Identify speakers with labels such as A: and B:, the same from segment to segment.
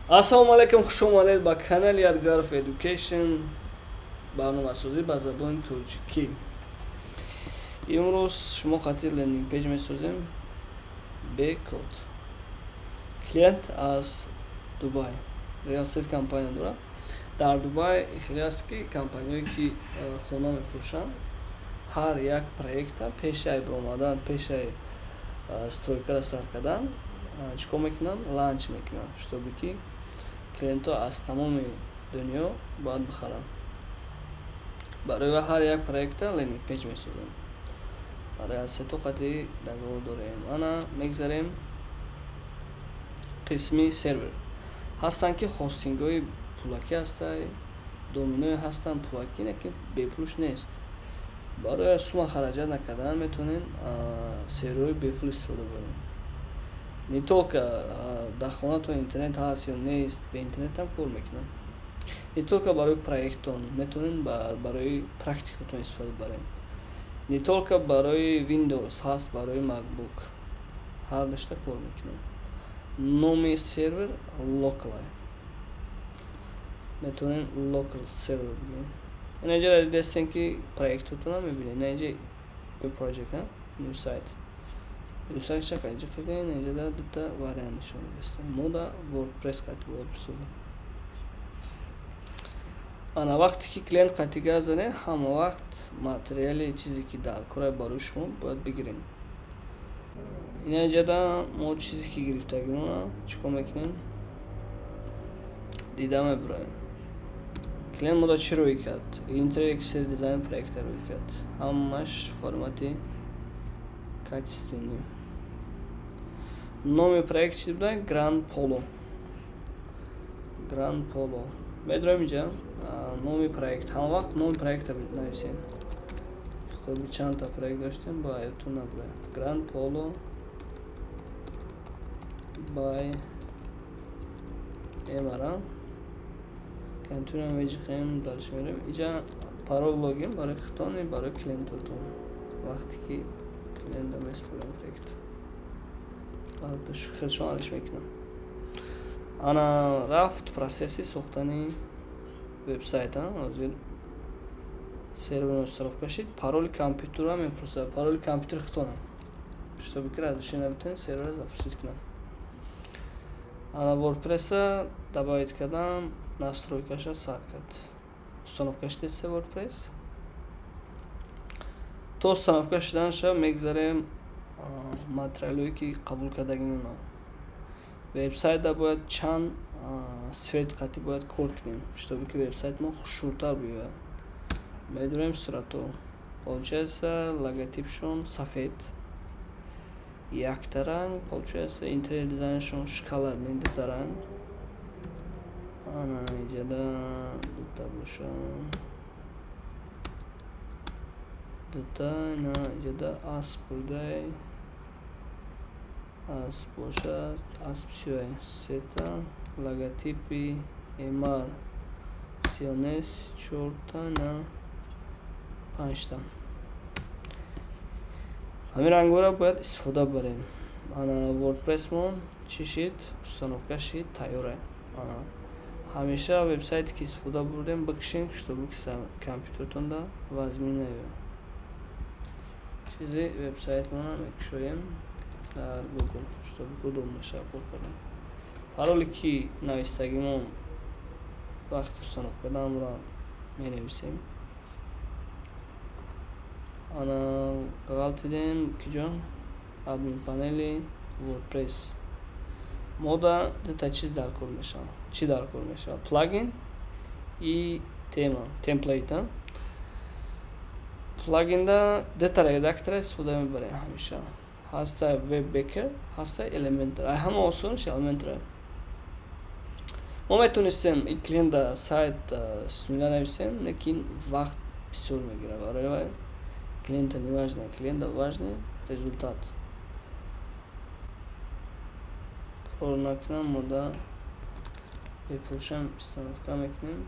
A: Ассалому алайкум, хуш омадед ба канали Ядгаров Education, барномасозӣ ба забони тоҷикӣ. Имрӯз шумо қатъи landing page месозем бе код. Клиент аз Дубай, real estate компания дорад. Дар Дубай хеле аст, ки компанияое ки хона мефурӯшанд, ҳар як проекта пешаи баромадан, пешаи стройкаро сар кардан, чӣ кор мекунанд? Launch мекунанд, чтобы ки клиентҳо аз тамоми дунё бояд бихаранд. Барои ҳар як проекта landing page месозем. Real estate қатъи договор дорем. Ана мегзарем қисми сервер. Ҳастанд, ки хостингҳои пулакӣ ҳастай, доменое ҳастанд пулакӣ, не ки бепулш нест. Барои сума хараҷат накардан метавонем серверҳои бепул истифода барем. Не только дар хонатон интернет ҳаст ё нест, бе интернетам кор мекунам. Не только барои проекттон, метавонем барои практикатон истифода барем. Не только барои Windows ҳаст, барои MacBook ҳар дашта кор мекунам. Номи сервер local, метавонем local server бигӯем. Инаҷа дидастем, ки проектотонам мебинед. Инаҷа project, new site, new site шака иҷа кардем. Инаҷа дута вариант нишон медастем. Мо да WordPress қатъи бояд бисозем. Ана вақте ки клиент қатъи гап задем, ҳама вақт материали, чизе ки дар кора барои шумо, бояд бигирем. Инаҷада мо чизе ки гирифтагимона чӣ кор мекунем? Дида мебароем. Клиент мода чӣ рӯй кард? Interior exterior дизайн проекта рӯй кард, ҳамаш формати качественный. Номи проект чӣ буда? Гранд Поло. Гранд Поло. Медорем инҷа номи проект. Ҳама вақт номи проекта нависем, чтобы чандта проект доштем, ба ёдтон набурем. Гранд Поло by Эмара. Continue меҷиқем, дальше мерем. Инҷа парол, логин барои худтон и барои клиентотон, вақте ки клиента месупорем проект, хелшон алиш мекунам. Ана рафт процесси сохтани вебсайта. Ҳозир сервер установка шид. Пароли компютера мепурсад, пароли компютери худтонам, чтобы ки разрешение битен сервера запустить кунам. Ана WordPress добавить кардан, настройкаша сар кард, установка шидест WordPress. То установка шуданша мегзарем материалҳое ки қабул кардагимона. Вебсайта бояд чанд цвет қатъи бояд кор кунем, чтобы ки вебсайт мо хушрӯтар биёяд. Медорем суратҳо. Получается, логотипшон сафед, якта ранг. Получается, интерьер дизайншон шоколадный, дута ранг. Ана иҷада дута боша, дута. Ина иҷада асп бурдай, асп бошад, асп сиёҳ, сета. Логотипи Эмар сиёҳ нест, чорта на панҷта. Ҳамин рангҳоро бояд истифода барем. Ана WordPress-мон чӣ шид? Установка шид, тайёра. Ана ҳамеша вебсайте ки истифода бурдем, бикушем, чтобы компютертонда вазмин наёяд. Чизи вебсайтмона мекушоем дар Google, чтобы удобно шавад кор кардан. Пароле ки навистагимон вақти установка карданро менависем. Ана ғалтидем киҷо? Админ панели WordPress. Мода дута чиз дар кор мешавад. Чӣ дар кор мешавад? Плагин и тема, template. Плагинда дута редактора истифода мебарем ҳамеша. Ҳаста Webbacker, ҳаста Elementor. Ай ҳама осонаш Elementor. Мо метавонистем ин клиента сайт с нуля нависем, лекин вақт бисёр мегирад. Барои вай клиента не важно, клиента важный результат. Кор накунам, мода бепулшам установка мекунем,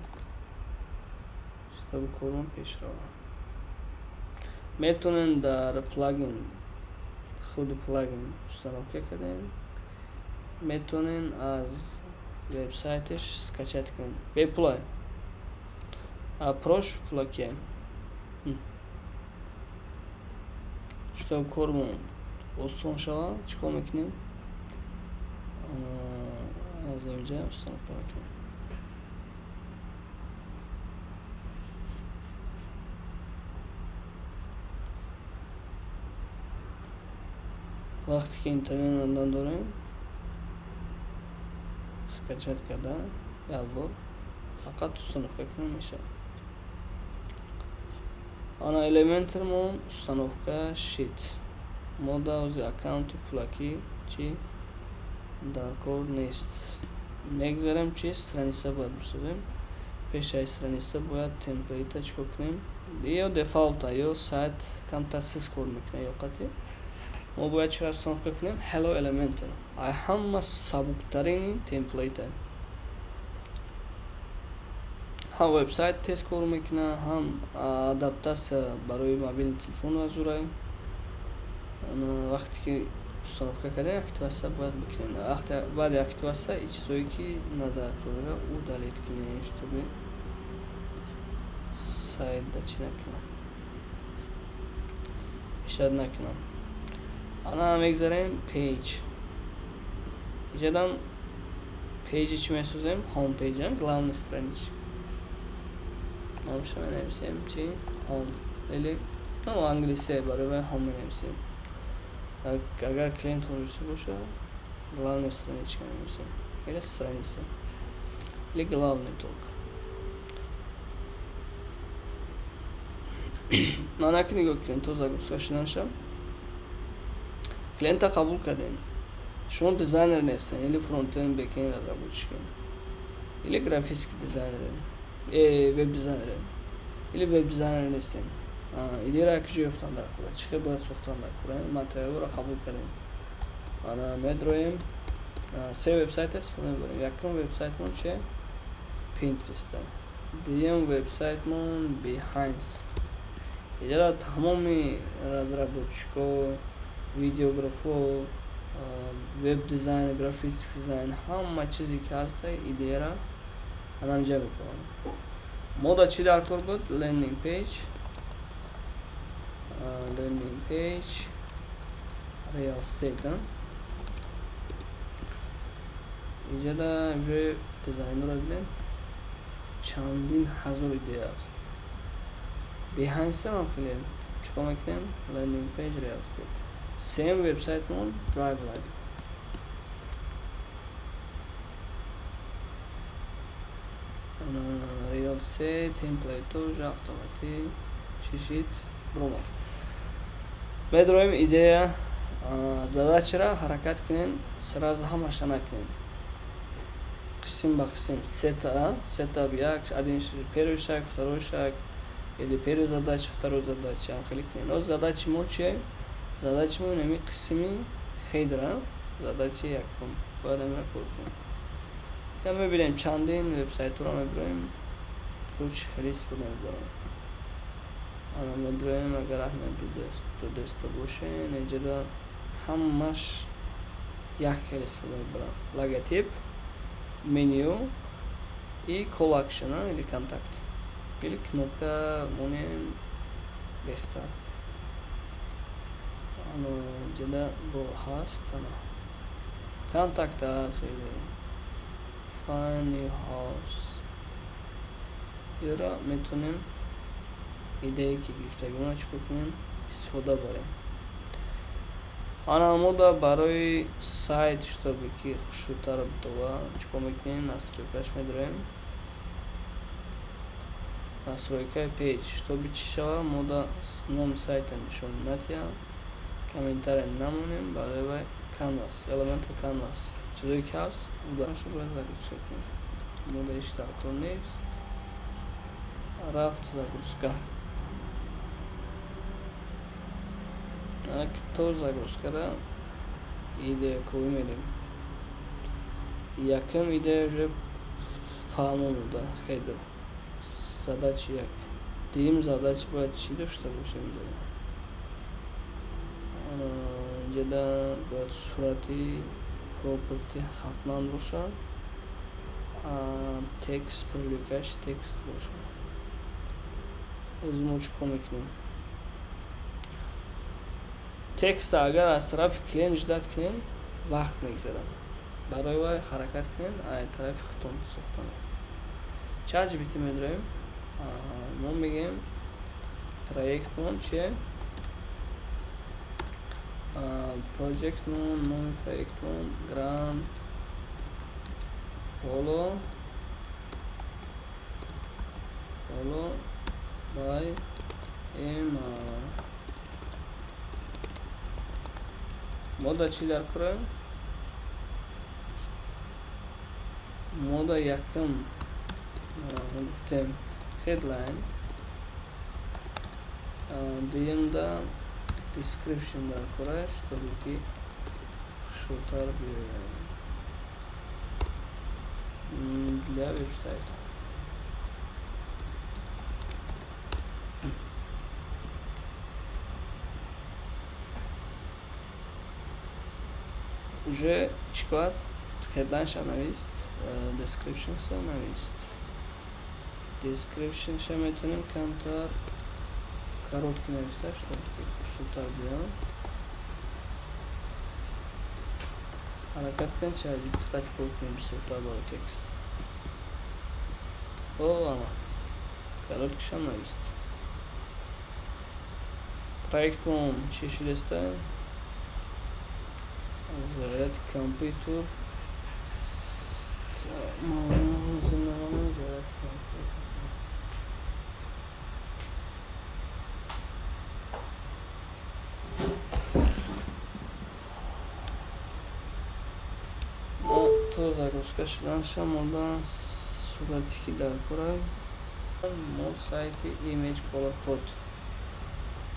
A: чтобы кормон пеш равад. Метавонем дар плагин, худи плагин установка кардем, метавонем аз Вебсайташ скачать кунед, бепулай, прош пулакия. Чтоб кормон осон шава, чӣ кор мекунем? Аз инҷа установка мекунем. Вақте ки интернет надорем, скачать карда, як бор фақат установка кунем, мешавад. Ана, Elementor установка шид. Мо да ози аккаунти пулакӣ чӣ дар кор нест. Мегзарем, чи страница бояд бисозем. Пешаи страница бояд template а чӣ кор кунем? Ё дефолт а, ё сайт камтар сис кор мекунад, ё қати мо бояд чиро установка кунем? Hello Elementor ай ҳама сабуктарини template а, ҳам вебсайт тез кор мекунад, ҳам адаптатсия барои мобилни телефон азурай. Вақте ки установка кардем, активация бояд бикунем. Баъди активация и чизое ки надаркорро удалить кунем, чтобы сайтда чӣ накунам, ишад накунам. Ана, мегзарем page. Иҷадам page и чӣ месозем? Home page, главный страничка. Номша менависем чи? Home или, ну, англисия, барои вай home менависем. Агар клиент русӣ боша, главная страничка менависем или страница, или главный только. Манаки нигоҳ кунед, то загрузка шуданша. Клиента қабул кардем. Шумо дизайнер нестен или фронтенд, бэкенд разработчик или графический дизайнер, веб дизайнер или веб дизайнер нестен. Идеяро куҷо ёфтан дар кора, чӣ хел бояд сохтан дар кора? Материалро қабул кардем. Ана, медроем, се вебсайт истифода мебарем. Якум вебсайтмон чи? Pinterest. Дуюм вебсайтмон Behance. Иҷара тамоми разработчик ҳо, видеографҳо, веб дизайн, графический дизайн, ҳама чизе ки ҳаста, идеяра ҳамаҷа мекунам. Мо да чӣ дар кор буд? Landing page, landing page real estate. Иҷада уже дизайнро дидем, чандин ҳазор идея аст. Behance ам хеле. Чикор мекунем? Landing page real estate. Сеюм вебсайтмон Driveline. Real estate template уже автоматик чишид, бромад. Медроем идея, задача ра ҳаракат кунем, сразу ҳамаша накунем, қисм ба қисм, сета сета, як, один, первый шаг, второй шаг или первая задача, второй задача, ам хеле кунем. Оз задачи мо чие? Задачи мо инами қисми header а, задачи якум бояд амира кор кунем. Я мебинем, чандин вебсайтҳоро мебироем, чӣ хеле истифода мебарам. Ана, медроем, агар аҳмед додеста бошен, инҷода ҳамаш як хел истифода мебарам: логотип, меню и call action или контакт, или кнопка монем беҳтар. Ана, инҷода бо ҳаст, ана, контакт аст или find new house. Иро метавонем идее ки гирифтагимонро чӣ кор кунем? Истифода барем. Ана, мо да барои сайт, чтобы ки хушрӯтар битова, чӣ кор мекунем? Настройка ш медорем, настройка и page, чтобы чӣ шава, мо да номи сайта нишон натиҳам, комментария намонем. Барои вай canvas, Elementor Canvas, чизое ки ҳаст, бояд загрузка кунем. Мо да ҳеҷ даркор нест. Рафт загрузка. То загрузка ра идея ковӣ мерем. Якум идея уже фаҳмо буда, header, задачи як. Дуюм задача бояд чӣ дошта бошем? Инҷода бояд сурати property ҳатман бошад. Текст привлекающий текст бошад. Ози мо чӣ кор мекунем? Текста агар аз тарафи клиент ждать кунем, вақт мегзарад. Барои вай ҳаракат кунем, ай тарафи худтон сохтан. ChatGPT медроем, мо мегӯем проектмон чие? Проектмон, номи проектмон Grand Polo Polo by M. Мо дар чӣ дар кораем? Мо дар якум гуфтем headline, дуюмда description дар кора, чтобы ки хушрӯтар биёяд для вебсайта. Уже чӣ кор? Headline-ша навист, description-ша навист. Description-ша метавонем камтар короткий нависта, чтобы хушрӯтар биёяд. Ҳаракат кунед, ChatGPT қати кор кунем бисёртар барои текст. О, ана короткийшам навист. Проектмон чӣ шудеста? Заряд компютер. Заряд компютер. Мо то загрузка шуданша мондан сурате ки дар кора мо сайти image color code,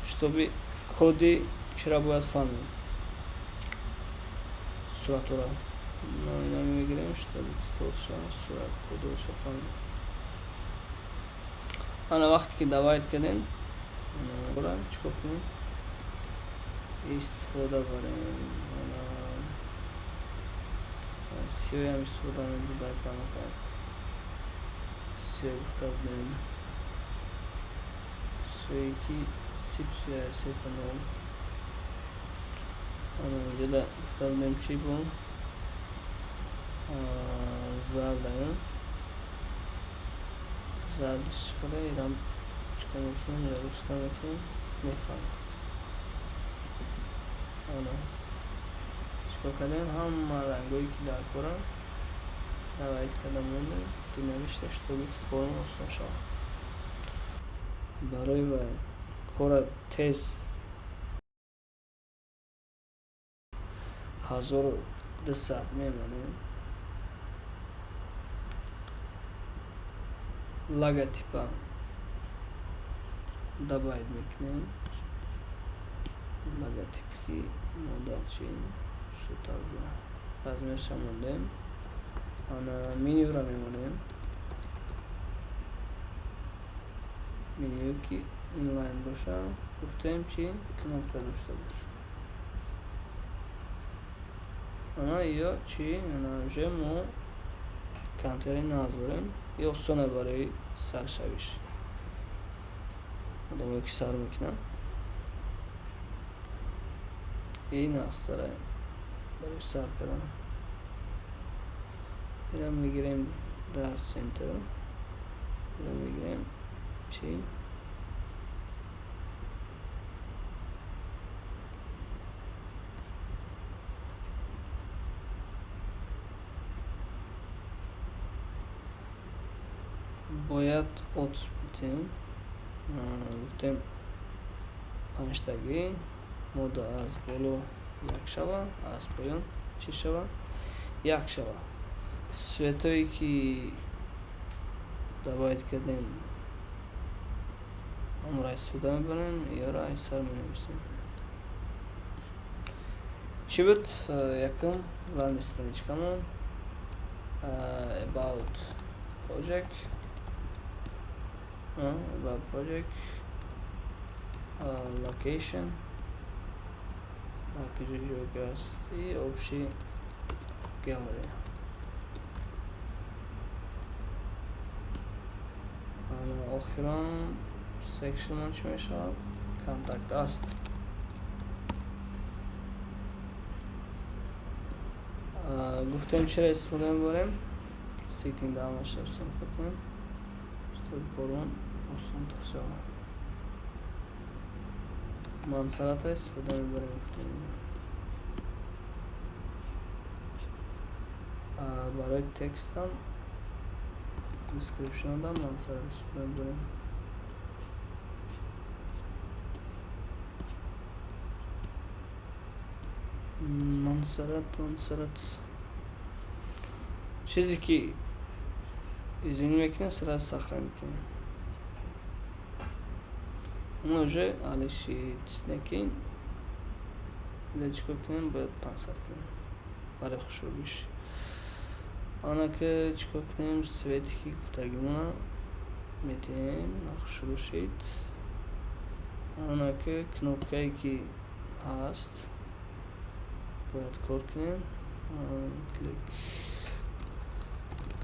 A: чтобы коди чира бояд фаҳмем суратора. Ина мегирем, чтобы кодша сурат кодоша фаҳмем. Ана вақте ки давайт кардем, ора чӣ кор кунем? Истифода барем. Ана сиёям истифода мебурда камакак. Сиё гуфта будем. Сиёе ки сип сиёя 3.0. Ана инҷода гуфта будем чӣ бо? Зардаем. Зардиш чӣ қадар? Ирам чӣ кор мекунем? Загрузка мекунем, мефаҳмем. Ана чӣ кор кардем? Ҳама рангҳое ки дар коранд давайт карда мондем, динамично, чтобы ки корон осон шавад. Барои вай кора тез 1200 мемонем. Логотипа добавить мекунем. Логотип ки мода чи шуд размерша мондем. Ана менюра мемонем. Меню ки инлайн боша, гуфтем чи кнопка дошта боша. Ана ё чи ана уже мо контейнер надорем. Ё осона барои саршавиш. Одамое ки сар мекунанд. Ин астара барои сар кардан. Ира мегирем дар центр. Ира мегирем чи? Бояд отс битем. Гуфтем панҷтагӣ мода аз боло як шава, аз поён чӣ шава? Як шава. Светое ки добавить кардем, ҳамонро истифода мебарем, ёро аз сар менависем. Чӣ буд? Якум главный страничкамон about project, about project, location, дар куҷо ҷойгир аст, и общий gallery. Охирон section мон чӣ мешавад? Контакт аст. Гуфтем, чиро истифода мебарем? Sitting down истифода кунем, чтобы корон осонтар шавад. Монсеррата истифода мебарем, гуфтем. Барои текстам, description дам Монсеррат истифода мебарем. Монсеррат, Монсеррат. Чизе ки изменить мекунем, сразу сохранить мекунем. Он уже алишид. Лекин ида чӣ кор кунем? Бояд 500 кунем барои хушрӯбиш. Ана ки чӣ кор кунем? Цвете ки гуфтагимона метиҳем, хушрӯ шид. Ана ки кнопкае ки ҳаст, бояд кор кунем. Клик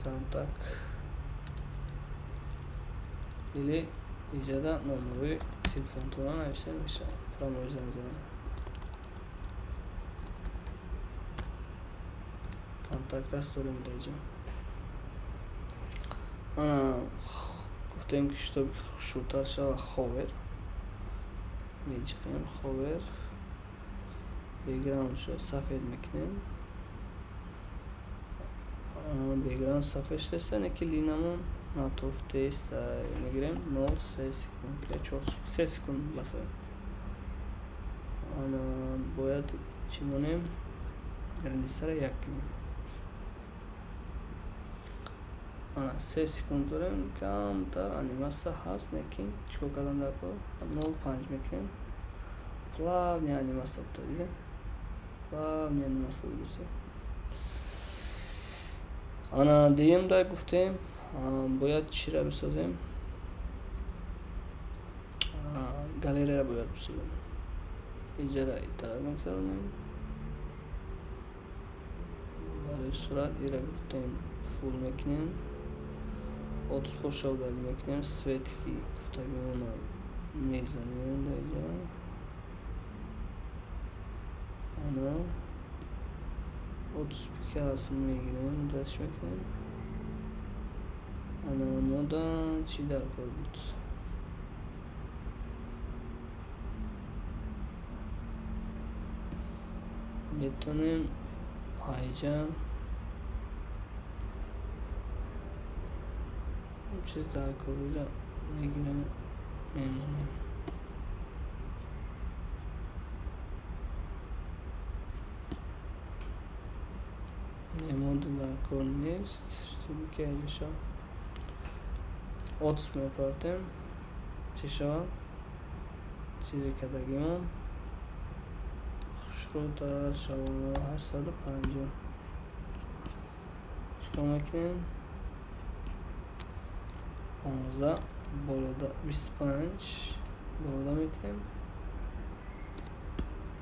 A: контакт или иҷода номерои телефонтона нависта мешавад. Прямой занг занем. Контакт аст дорем даиҷа. Ана гуфтем, ки чтобы хушрӯтар шава, hover меҷиқем. Hover, бэкграундшо сафед мекунем. Бэкграунд сафед шудааст, не ки линамон натофтест. Мегирем 0,3 секунд ё 4, 3 секунд баса. Ана бояд чӣ монем? Границара як кунем. Ана 3 секунд дорем, камтар аниматсия ҳаст, лекин чӣ кор кардан дар кор? 0,5 мекунем. Плавный аниматсия буд, дидем? Плавный аниматсия буд. Ана дуюм да гуфтем, бояд чиро бисозем? Галереяро бояд бисозем. Иҷара итара мегзаронем. Барои сурат ира гуфтем, full мекунем. Отспоша удалить мекунем. Цвете ки гуфтагимона мезанем даиҷа. Ана отспи ҳаст, мегирем, удалить мекунем. Ана мода чӣ дар кор буд? Метавонем айҷа чиз дар кориро мегирем, мемонем. Мемонда дар кор нест, чтобы ки айҷа шавад. Отс мепартем, чӣ шавад? Чизе кардагимон хушрӯтар шавад. 850 чӣ кор мекунем? 15 болода, 25 болода метиҳем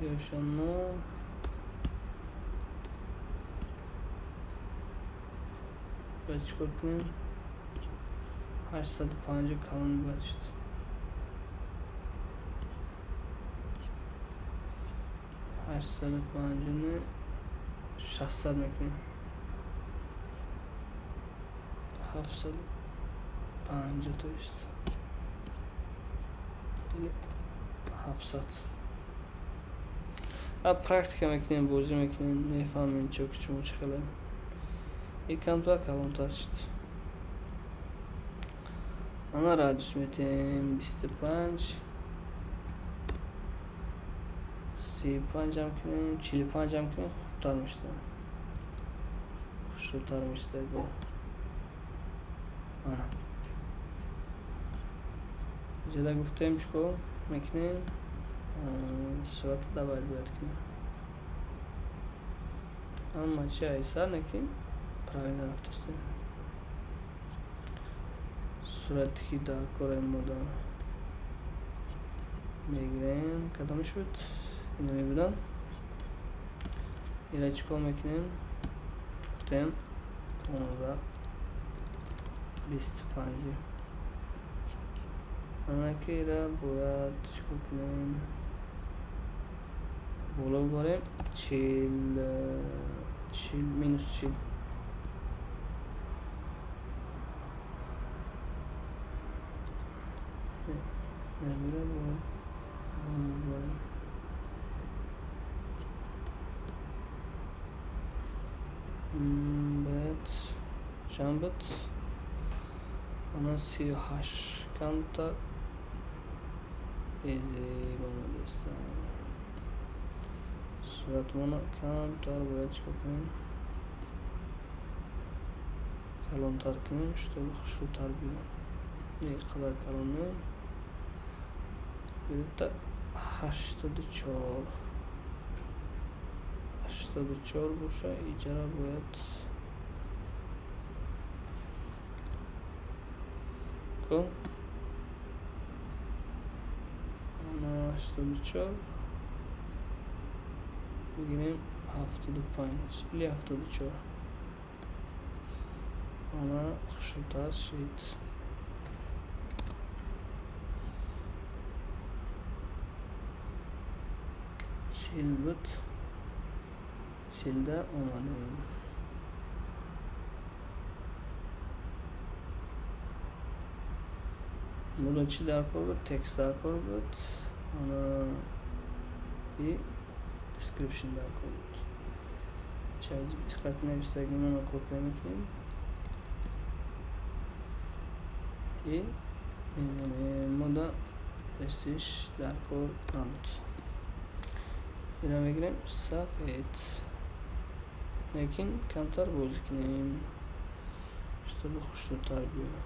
A: ёша 0. Бояд чӣ кор кунем? 850 калон бояд шуд. 850, 600 мекунем. 750, то есть или 700. Практика мекунем, бозӣ мекунем, мефаҳмем чо ки чумо чӣ хеле. И камтар калонтар шуд. Ана радиус метиҳем 25, 35ам кунем, 45ам кунем, хубтар мешудам, хушрӯтар мешуда. Бо ана иҷода гуфтем, чӣ кор мекунем? Сурата добавить бояд кунем. Ҳама чи айсар, лекин правильно рафтастем. Сурате ки дар кораи мода мегирем, кадоме шуд? Ина мебудам. Ира чӣ кор мекунем? Гуфтем 15, 25. Анаки ира бояд чикор кунем? Боло бибарем, 40, 40, минус 40. Намира бояд боло бибарем. Бояд чанд буд? Ана 38, камтар омадааст. Суратмона камтар бояд чикор кунем? Калонтар кунем, чтобы хушрӯтар биёяд. Не қадар калон не, где-то 84, 84 боша. Иҷара бояд ку, ана 84 бигирем, 75 или 74. Ана хушрӯтар шид. 40 буд, 40-да омадем. Буно чӣ дар кор буд? Текст дар кор буд, ана и description дар кор буд. ChatGPT қат навистагимонро копия мекунем и мемонем. Мода престиж дар кор набуд. Ира мегирем сафед, лекин камтар бозӣ кунем, чтобы хушрӯтар биёяд.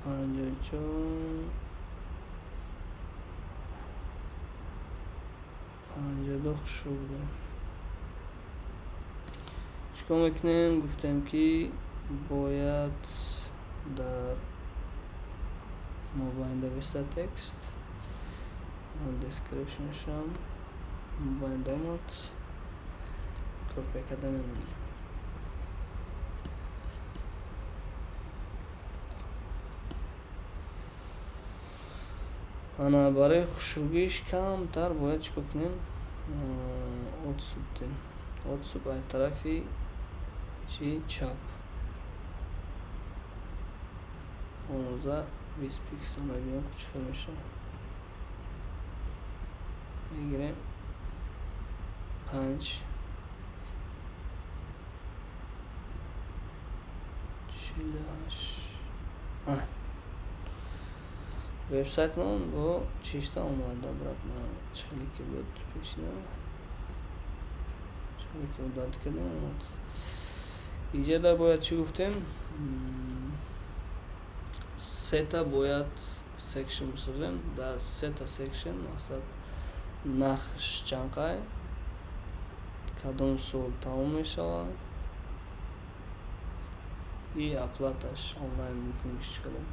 A: 54, 52 хушрӯ будем. Чикор мекунем? Гуфтем, ки бояд дар мобайнда виста текст, description шам мобайнда омад, копия карда мемонем. Ана барои хушрӯгиш камтар бояд чикор кунем? Отступ дем, отступ аз тарафи чи? Чап, 15, 20 пиксел. Мебинем, чӣ хел мешавад. Мегирем 5, 48. Вебсайтмон бо чишта омад обратно, чӣ хеле ки буд пешина, чӣ хеле ки одат кардем, омад. Иҷада бояд чӣ гуфтем? Сета бояд section бисозем. Дар сета section мақсад нархш чанқай, кадом сол тамом мешавад и оплата ш онлайн booking чӣ кардем.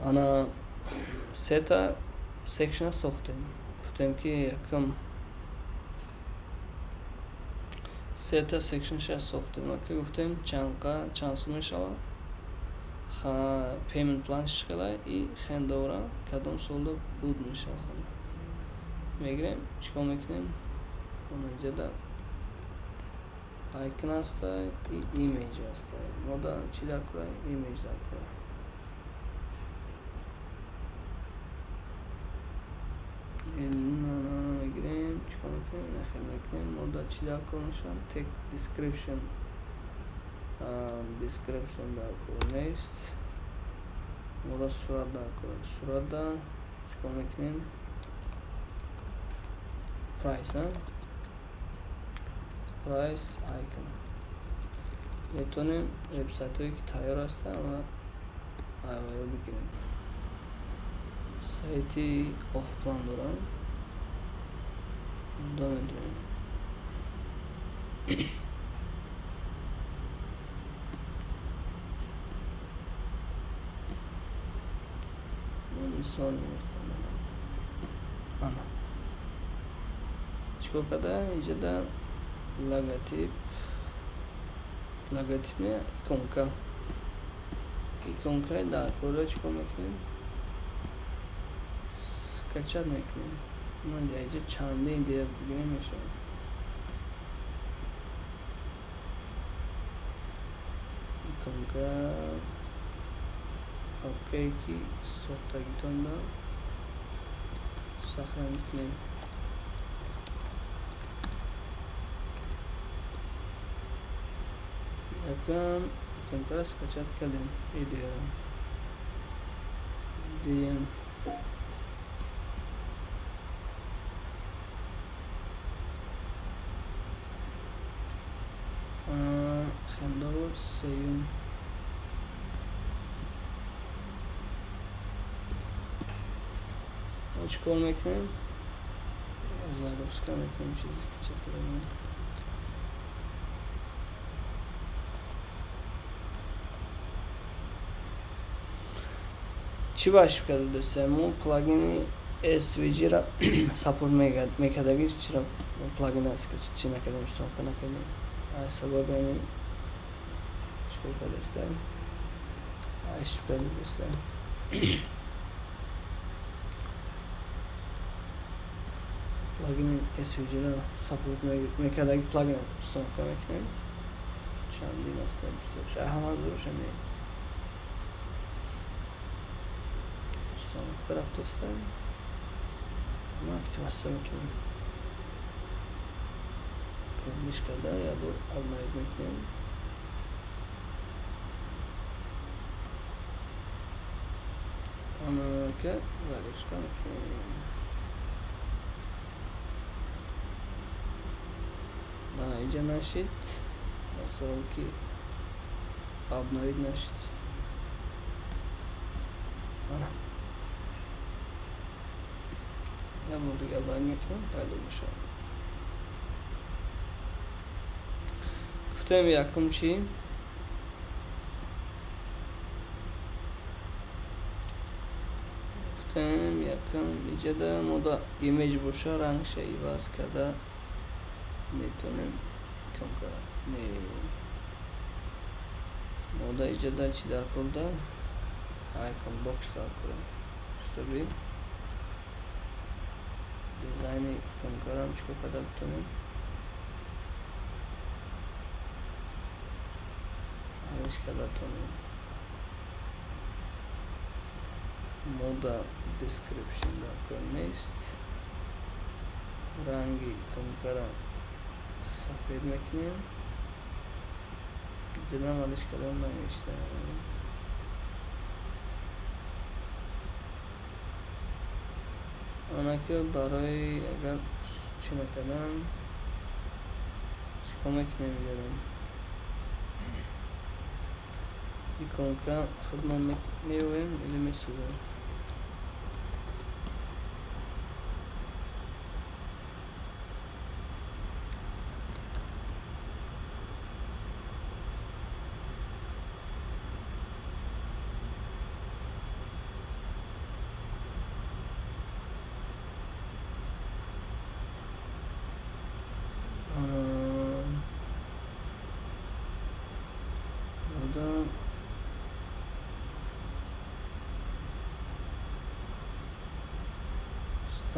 A: Ана сета section сохтем. Гуфтем, ки якум сета section ша сохтем, ки гуфтем чанқа, чанд сум мешавад, payment plan чӣ хела и handover кадом солда буд мешавад. Хона мегирем, чикор мекунем? Онаҷада icon аста и image аста. Мода чӣ дар кора? Image дар кора. Мегирем, чикор мекунем? Нахел мекунем. Мода чӣ дар кор мешавад? Text, description. Description дар кор нест. Мода сурат дар кор. Суратда чикор мекунем? Price, price icon. Метавонем вебсайтҳое, ки тайёр ҳастанд, ва айваё бигирем. Сайти off-plan дорам, да, медонем. Мисол намехонам. Ана. Чӣ кор карда? Инҷода логотип, логотип не, иконка. Иконкаи дар кора чӣ кор мекунем? Скачать мекунем. Инҷа чандин идея бигирем мешавад. Иконка папкае ки сохтагитонда сохранить кунем. Якам иконкаро скачать кардем, идеяро. Дуюм хендовар, сеюм чӣ кор мекунем? Загрузка мекунем чизе скачать кардем. Чӣ ба ошибка додастем? Мо плагини SVG-ра support мекардаги, чира плагина чӣ накардем, установка накардем. Аз сабаби ҳамин чӣ кор кардастем? Ошибка додастем. Плагини SVG-ра support мекардаги плагин установка мекунем. Чандин ҳастем, бисёр. Ҳама зуруша не. Установка рафтастем. Ма активация мекунем. Publish карда як бор обновить мекунем. Анака загрузка мекунем. Инҷа нашид, масалан ки обновить нашид. Ана. Як бор дига обновить мекунем, пайдо мешавад. Гуфтем якум чӣ? Гуфтем якум иҷода мода имидж боша, рангша иваз карда метавонем иконкара. Не. Мода иҷода чӣ дар кор буда? Icon box дар кор. Чтобы дизайни иконкарам чӣ кор карда битонем? Ҳалиш карда тонем. Мода description дар кор нест. Ранги иконкара сафед мекунем. Ҷанам ҳалиш кардан намешавад. Анаки барои агар чӣ накардан чӣ кор мекунем иҷода? Иконка худмон меоем или месозем?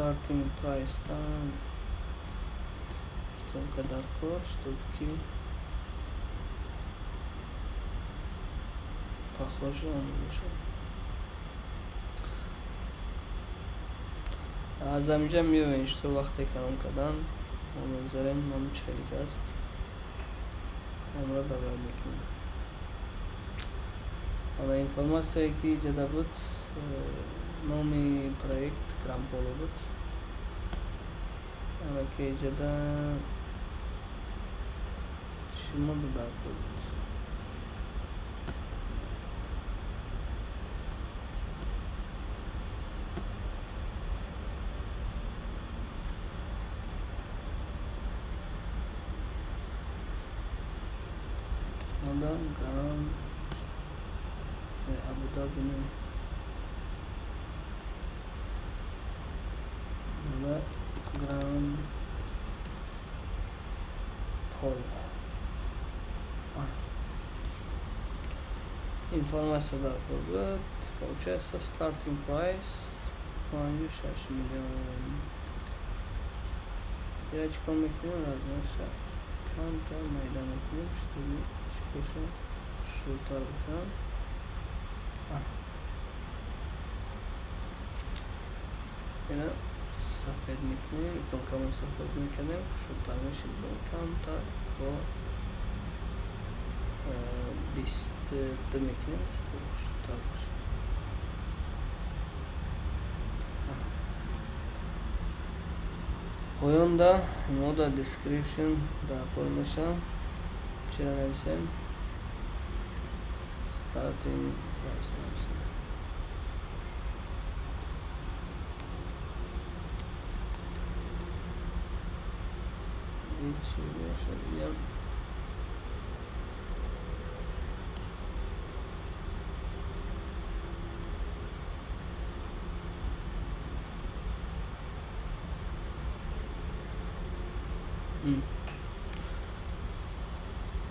A: Starting price иконка дар кор, чтобы ки похоже он бошад. Аз ҳаминҷа меоем, что вақте эконом кардан мо мегузарем, номи чӣ хеле ки аст, онро добавить мекунем. Ана информатсияе ки иҷода буд, номи проект Грамполо буд. Ана ки иҷода чӣ мода дар кор буд? Мода Грам Абу Даби не. Да, Гранд Polo. Информация дар кор буд. Получается, starting price 56 миллион. Ира чӣ кор мекунем? Размерша камтар майда мекунем, чтобы чӣ боша, хушрӯтар боша. Ира сафед мекунем, иконкамон сафед мекардем, хушрӯтар мешид. Камтар бо 22 мекунем, чтобы хушрӯтар боша. Поёнда мо дар description дар кор мешавам. Чиро нависем? Starting price нависем. Чӣ бошад? Ям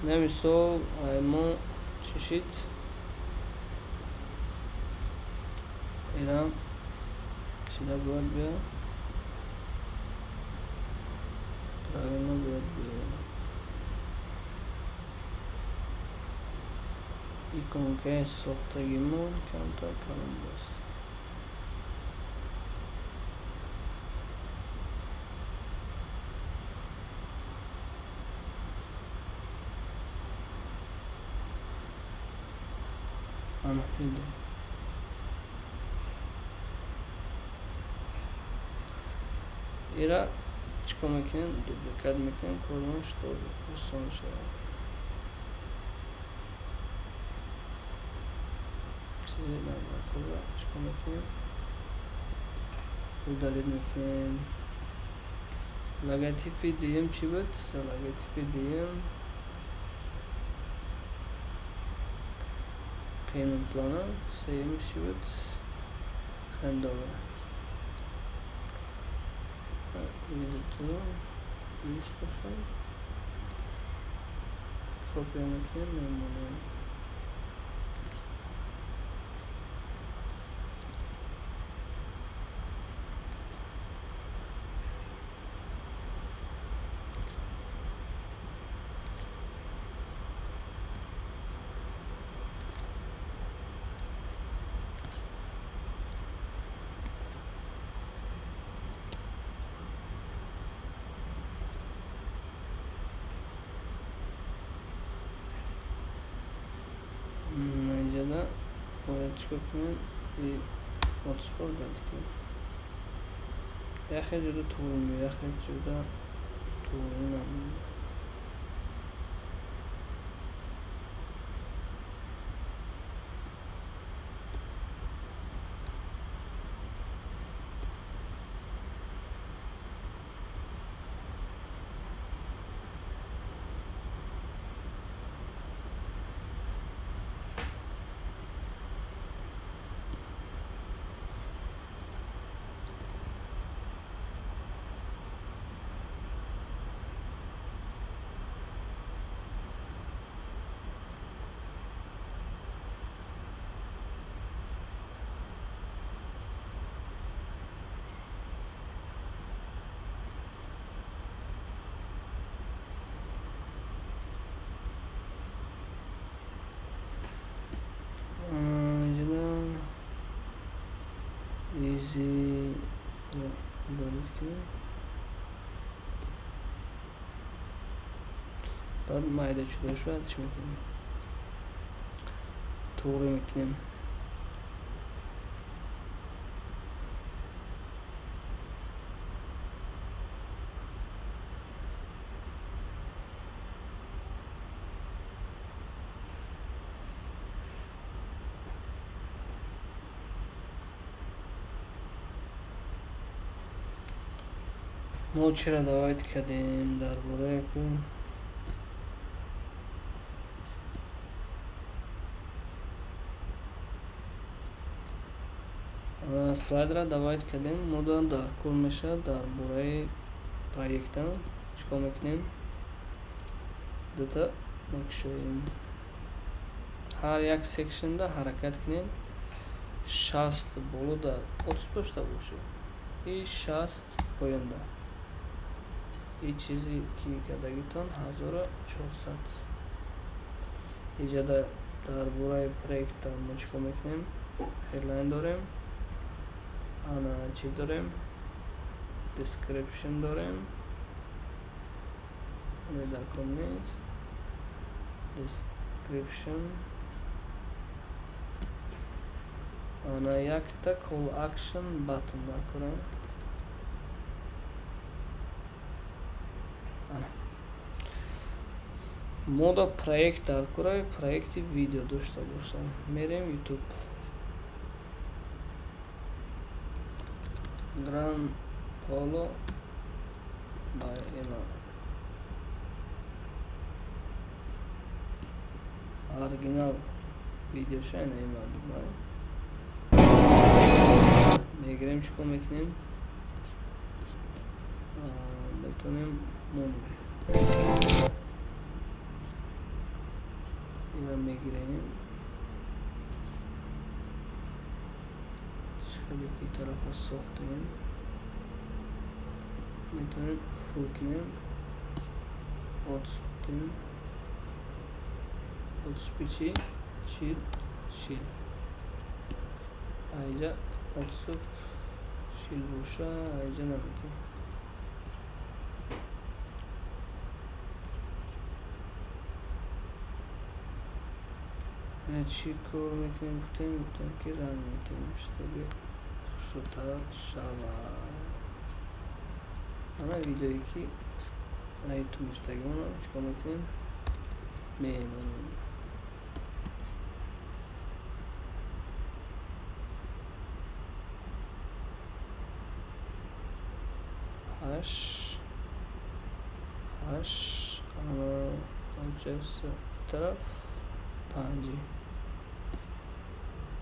A: на мисол, мо чӣ шид? Ира чида бояд биё, правильно бояд биё. Иконкаи сохтагимон камтар калон будааст. Ана, дидем. Ира чӣ кор мекунем? Дубликат мекунем кормон, чтобы осон шавад. Чизе надорхӯра чӣ кор мекунем? Удалить мекунем. Логотипи дуюм чӣ буд? Логотипи дуюм payment plan, сеюмиш чӣ буд? Handover. Easy to use бошад. Копия мекунем, мемонем. Инҷода бояд чӣ кор кунем? Отспор бояд кунем. Яхе ҷуда туғри меояд, яхе ҷуда туғри намеояд. Инҷода easy удалить кунем. Баъд майда шуда шояд чӣ мекунем? Туғри мекунем. Мо чиро даъват кардем дар бораи ку Слайдера добавить кардем. Мода дар кор мешавад дар бораи проекта. Чӣ кор мекунем? Дута мекушоем. Ҳар як section да ҳаракат кунем 60 болода отступ дошта бошед и 60 поёнда. И чизе ки кардагитон 1400. Иҷода дар бораи проекта мо чӣ кор мекунем? Headline дорем, ана чӣ дорем? Description дорем. Дар кор нест. Description, ана якта call action button дар корам. Ана мода проект дар кора, проекти видео дошта бошам. Мерем YouTube. Gran Polo by Ema. Оригинал видеоша ина Ема Дубай. Мегирем, чӣ кор мекунем? Метавонем монем. Ина мегирем. Хеле ки тарафа сохтем. Метавонем full кунем. Отступ. Отступи чӣ? 40, 40. Айҷа отступ 40 боша, айҷа наметавонем. Чӣ кор мекунем? Гуфтем, ки ранг метавонем, чтобы хушрӯтар шавад. Ана видеое ки YouTube гирифтагимонро чӣ кор мекунем? Мемонем. Ҳаш, ҳаш, ана получается тараф 5.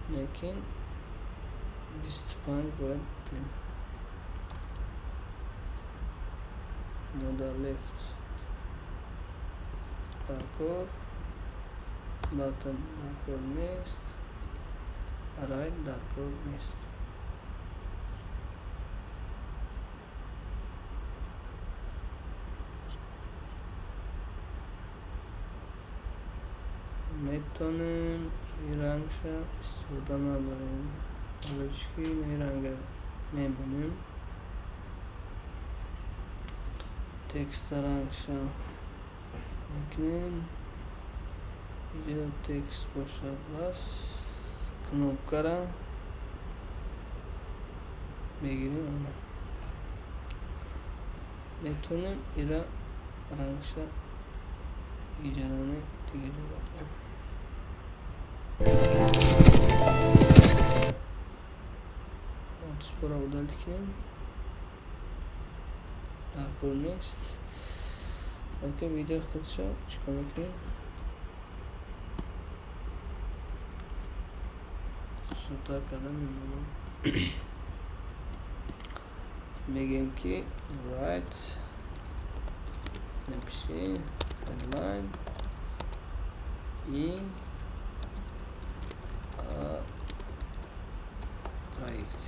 A: Лекин 25 бояд дем. Мода left дар кор, button дар кор нест, right дар кор нест. Метавонем ин рангша истифода набарем. Барои чӣ ки ин ранга мемонем. Текста рангша мекунем. Иҷода текст боша бас. Кнопкара мегирем. Ана метавонем ира рангша иҷодани дигаре кунем. Отступро удалить кунем. Дар кор нест. Ока видео худша чӣ кор мекунем? Хусуситар карда мемонем. Мегӯем ки write, напиши headline и проект.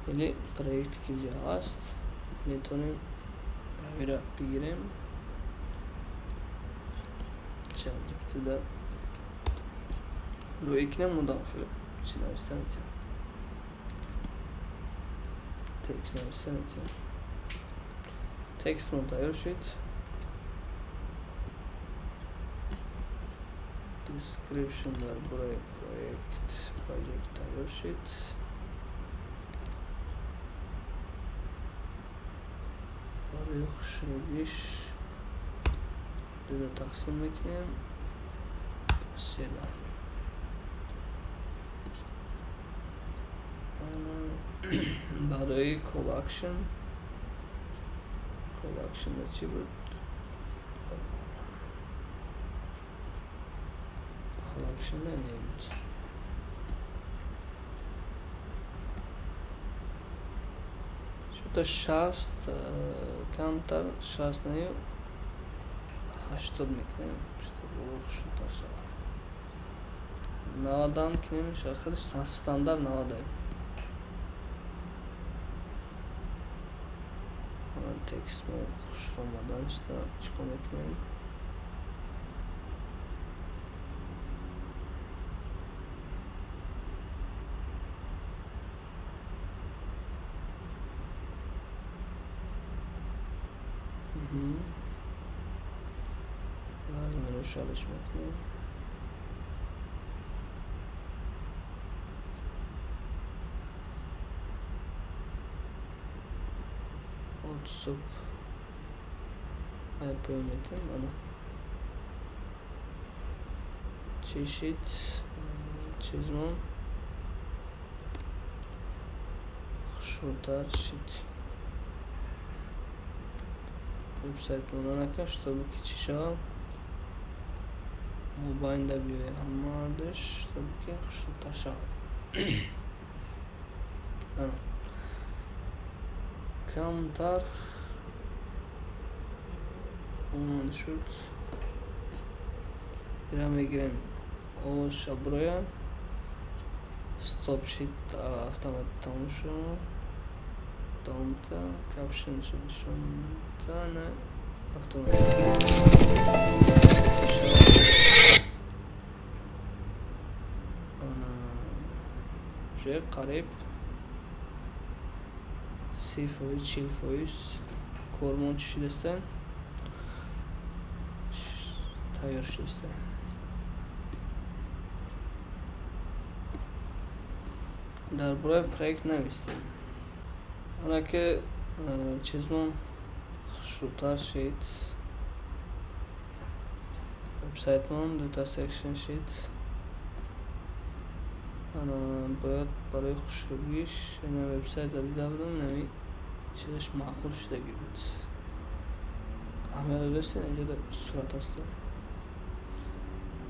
A: Или проекте ки ҷо ҳаст, метавонем равира бигирем. ChatGPT-да рӯй кунем, мудам хеле чӣ нависта метавонем. Текст нависта метавонем. Текстмон тайёр шуд. Description дар бораи проект тайёр шуд. Барои хушрӯбиш дута тақсим мекунем. Седа. Барои call action, call action чӣ буд? Section буд. Шута 60, камтар 60 нею, 80 мекунем, хушнутар шавад. 90-ам кунем, худаш стандарт 90-е. Текст мо хушро омадан шуда, чӣ кор мекунем? Размеру шалиш мекунем. Отсуп айпоён метем. Ана чӣ шид чизмон хушрӯтар шид. Вебсайтмон анака, чтобы ки чӣ шавад, мобайнда биёяд ҳамаардаш, чтобы ки хушрӯтар шавад. Ана камтар омон шуд. Ира мегирем, овозша бурояд, стоп шид, автомат тамом шуд, тамомта caption ша нишон на автоматики. Ана уже қариб 30%, 40% кормон чӣ шудастанд, тайёр шудастанд. Дар бораи проект навистем. Ана ки чизмон хушрӯтар шид, вебсайтмон дута section шид. Ана бояд барои хушрӯгиш ина вебсайта дида будам, нами чизаш маъқул шудагӣ буд. Аҳамият додастед, инҷода сурат ҳаст.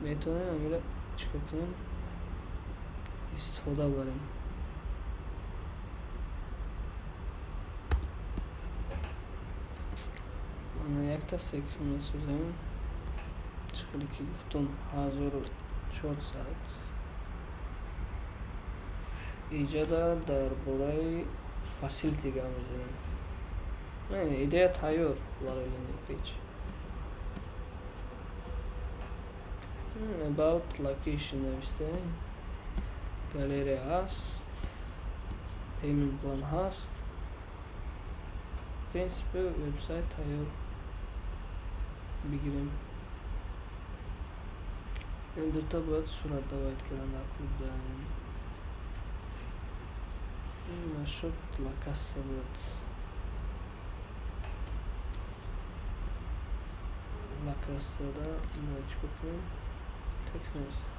A: Метавонем амира чӣ кор кунем? Истифода барем. Ана якта section месозем. Чӣ хеле ки гуфтум, 1400. Иҷода дар бораи facility гап мезанем. Идея тайёр барои landing page. About location навистем. Галерея ҳаст, payment plan ҳаст. В принципе, вебсайт тайёр бигирем. Ин дута бояд сурат добавить кардан дар клуб. Насчет локация бояд локацияда бояд чӣ кор кунем? Текст нависем.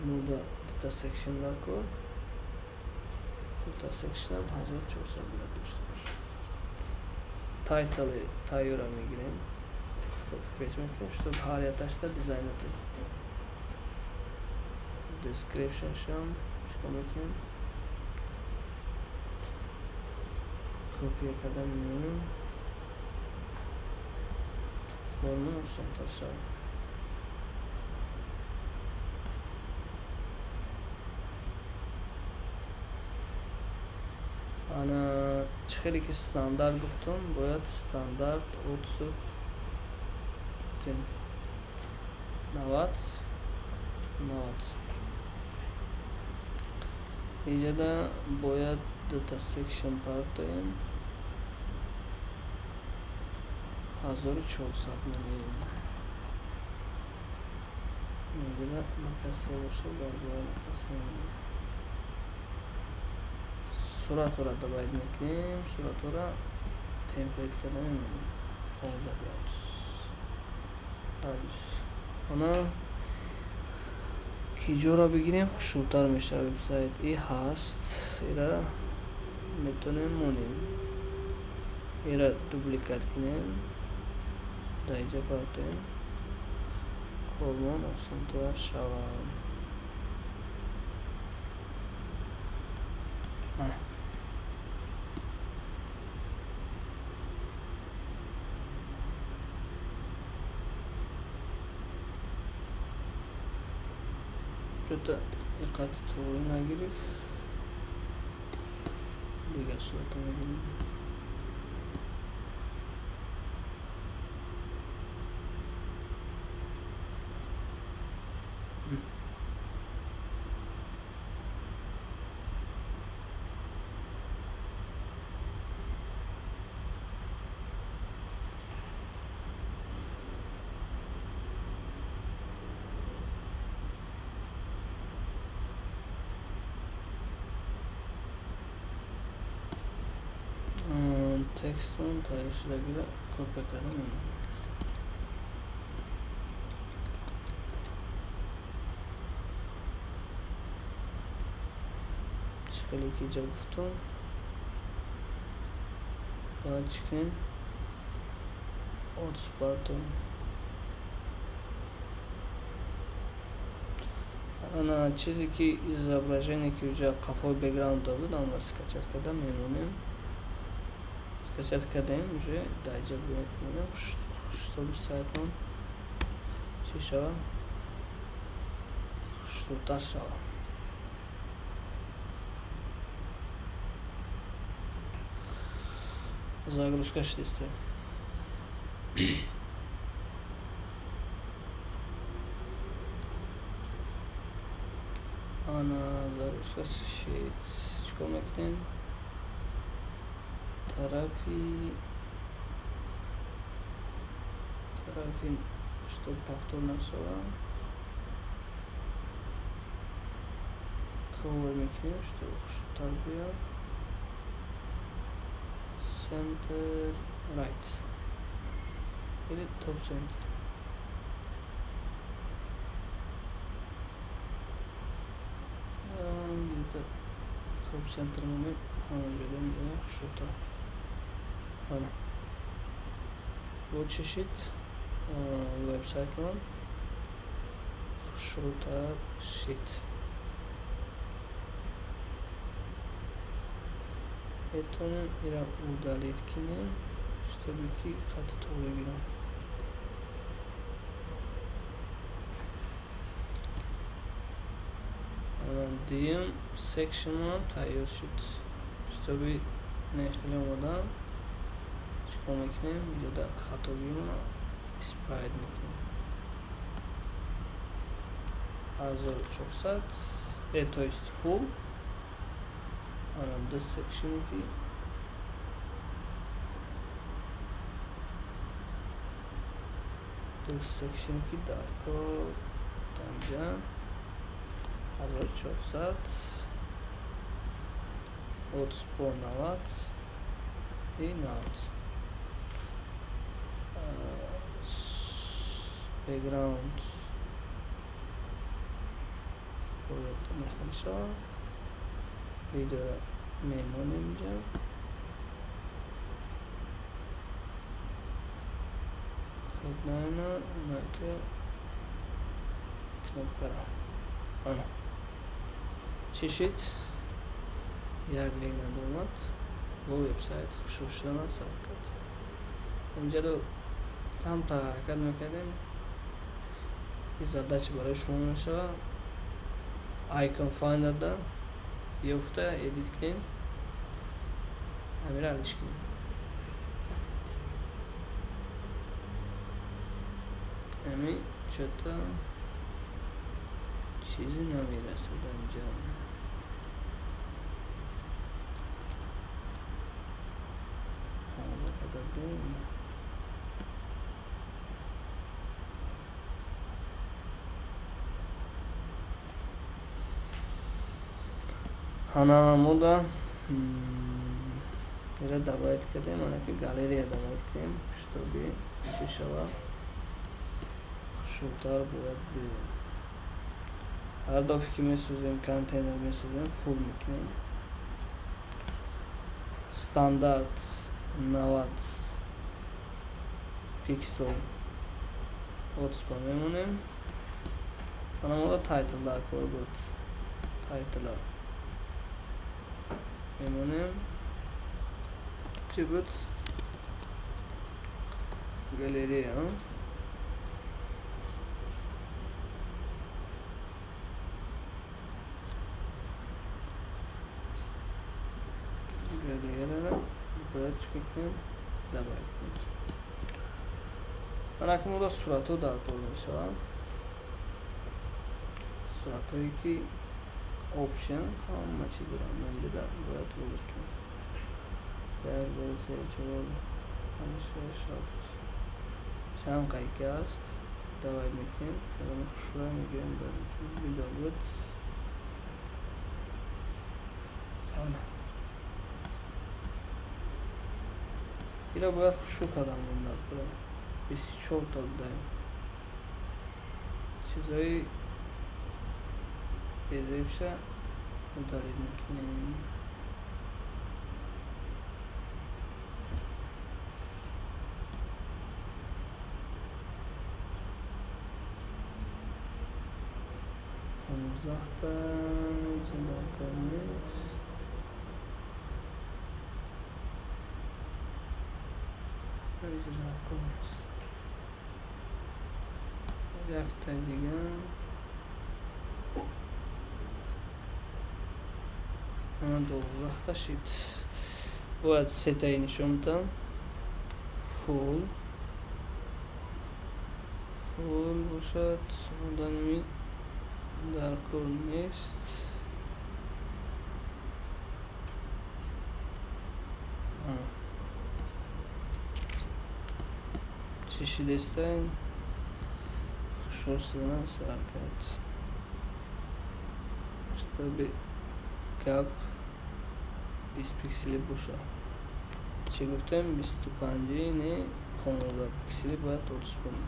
A: Мода дута section дар кор. Дута section ам 1400 бояд дошта бошад. Title и тайёра мегирем. Copy paste мекунем, чтобы ҳар якташта дизайна description шам чикор мекунем? Копия карда мемонем. Кормон осонтар шавад. Ана чӣ хеле ки стандарт гуфтум, бояд стандарт отсуп 90, 90. Иҷода бояд дута section партоем. 1400 мегирем. Иҷода локация бошад, дар бораи локация суратҳоро добавить мекунем. Суратҳоро template карда мемонем. 15 градус радиус. Ана ки ҷоро бигирем, хушрӯтар мешавад вебсайт. И ҳаст, ира Метавонем монем, ира дубликат кунем, дар инҷа партоем, кормон осонтар шавад. Мана, что-то диққати туғри нагирифт, дигар сурата мегирем. Текстон тайёр шудагиро копия карда мемонем. Чӣ хеле ки иҷа гуфтум, бояд чӣ кунем? Отс бардорем. Ана чизе ки изображение, ки уҷа қафои бэкграунда буд, амро скачать карда мемонем. Скачать кардем, уже дар инҷа бояд монем, чтобы сайтмон чӣ шавад? Хушрӯтар шавад. Загрузка шудиста. Ана, загрузка шид. Чикор мекунем? Тарафи, чтоб повтор нашава, cover мекунем, чтоб хушрӯтар биёд. Center right или top center. Где-то top center монем, ҳама ҷода мебинем хушрӯтар. Ана, бо чӣ шид? Вебсайтмон хушрӯтар шид. Метавонем ира удалить кунем, чтобы ки хати туғри гирам. Дуюм секшнмон тайёр шуд. Чтобы не хеле омодан, чикор мекунем? Инҷода хатогиҳоро исправить мекунем. 1400, то есть full. Ана, ду секшне ки дар кор данҷа, 1400, отспор 90 и 90. Бэкграунд бояд нахел шавад. Видеоро мемонем инҷа. Headline, ки кнопкаро. Ана, чӣ шид? Як линк надомад, бо вебсайт хушрӯ шуданам сар кард. Инҷаро камтар ҳаракат мекардем, ки задача барои шумо мешавад. Icon Finder ёфта edit кунед, ҳамира алиш кунед. Ҳами чё-то чизе намерасад инҷа. 15 карда будем. Ана, мода ира добавить кардем, ана ки галерея добавить кунем, чтобы чӣ шавад? Хушрӯтар бояд биёяд. Ҳар дафъе ки месозем, контейнер месозем, full мекунем. Стандарт 90 пиксел отспа мемонем. Ана мода title дар кор буд. Title мемонем. Чӣ буд? Галерея. Галереяро бояд чӣ кунем? Добавить кунем. Ана акнун мода суратҳо дар кор мешаванд. Суратҳое ки option ҳама чӣ доранд, инҷода бояд ворид кунем. Як, ду, се, чор, панҷ, шаш, ҳафт. Чанд қайка аст? Давай мекунем. Кадоми хушрӯя мегирем, мекунем. Видео буд. Ана. Ира бояд хушрӯ кардан мондааст бира. 24-та будаем. Чизҳои безебша удалить мекунем. 15-та ҳеҷ дар кор нест. Ҳеҷ дар кор нест. Якта дига. Ана 12-та шид. Бояд сетаи нишон бидам. Full. Full бошад. Оданими дар кор нест. Чӣ шидестайн? Хушрӯ шудан сар кард. Чтобы гап 20 пиксели боша. Чӣ гуфтем? 25 не 15 пиксели бояд отс кунем.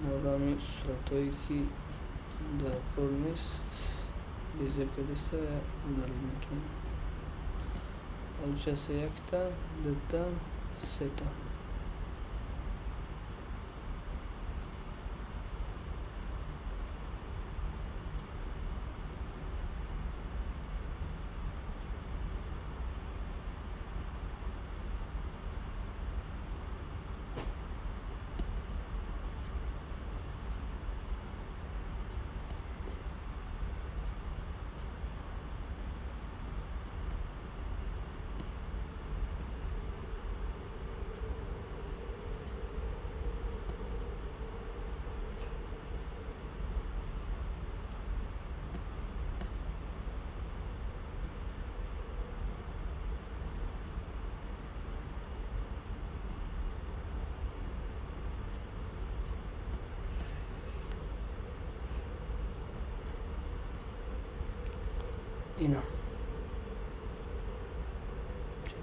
A: Модами суратҳое ки дар кор нест, безеб кардеста удалить мекунем. Получается якта, дута, сета. Ина.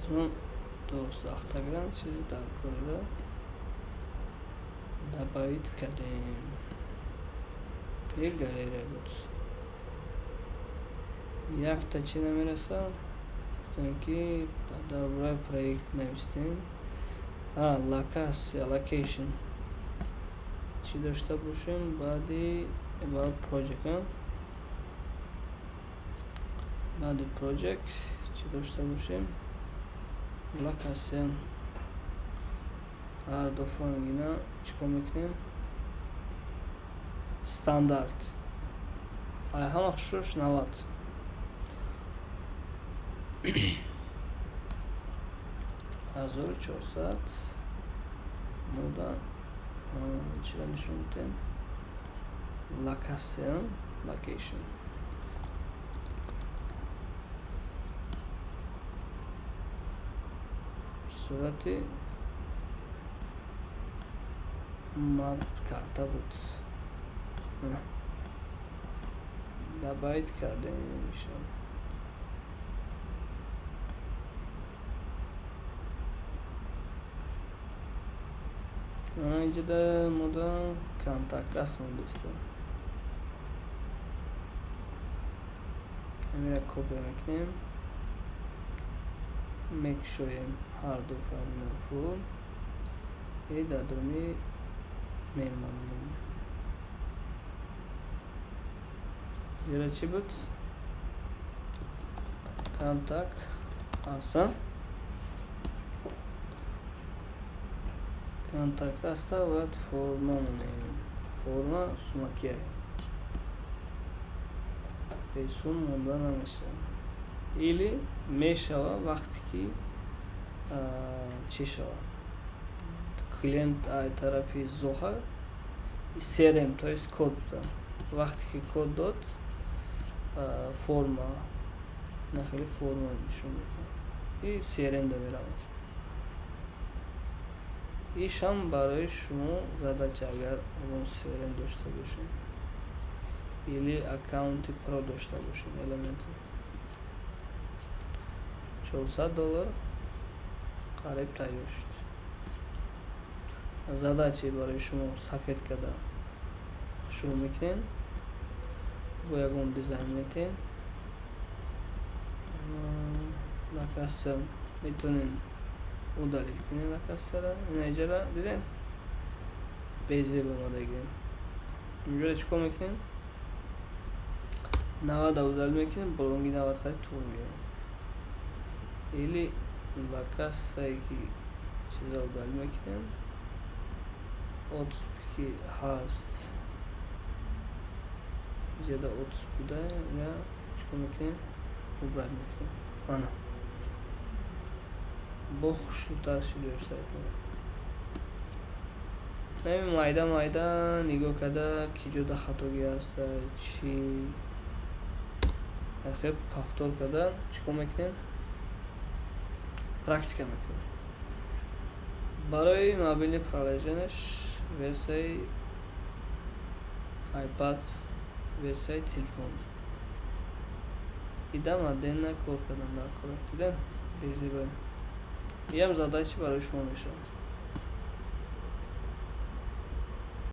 A: Чизмон 12-та грамм чизи дар корира добавить кардем. Як галерея буд. Якта чӣ намераса? Гуфтем ки дар бораи проект навистем. Локация, location. Чӣ дошта бошем? Баъди about project, баъди project чӣ дошта бошем? Локация. Ҳар дафъа мегина чӣ кор мекунем? Стандарт. Ай ҳама хушрӯш 90. 1400 мода чиро нишон медиҳем? Локация, location. Сурати map карта буд. Добавить кардем иншалло. Инҷода мода контакт аст дӯстон. Амира копия мекунем, мекушоем ҳарду файли фул и дар дуруни мемонем. Ҷера чӣ буд? Контакт аса, контакт аста бояд форма монем. Форма сумакия, бесум монда намешавад или мешава, вақте ки чӣ шавад, клиент ай тарафи Зоҳа CRM, то есть код буда. Вақте ки код дод, форма нахели форма нишон медиҳад и CRM да меравад. Ишам барои шумо задача, агар ягон CRM дошта бошед или аккаунти про дошта бошед. Элементи $400 қариб тайёр шуд. Задача барои шумо сафед карда шурӯъ мекунед, бо ягон дизайн метиҳед. Локатсия метавонед удалить кунед локатсияра. Инаҷара дидед, безеб омадагӣ. Инҷоро чӣ кор мекунем? 90 удалить мекунем, болонги 90 хати тур меёрем или локатсияе ки чиза удалить мекунем, отступ ки ҳаст, иҷода отступ буда, ина чӣ кор мекунем? Убрать мекунем. Ана бо хушрӯтар шуд вебсайтмо. Ҳамин майда майда нигоҳ карда, ки ҷода хатогӣ ҳаста, чӣ хеб повтор карда, чӣ кор мекунем? Практика мекунем. Барои мобильный приложениеш версияи iPad, версияи телефон идам отдельно кор кардан дар кора. Дидем, безебай. Иам задача барои шумо мешавад.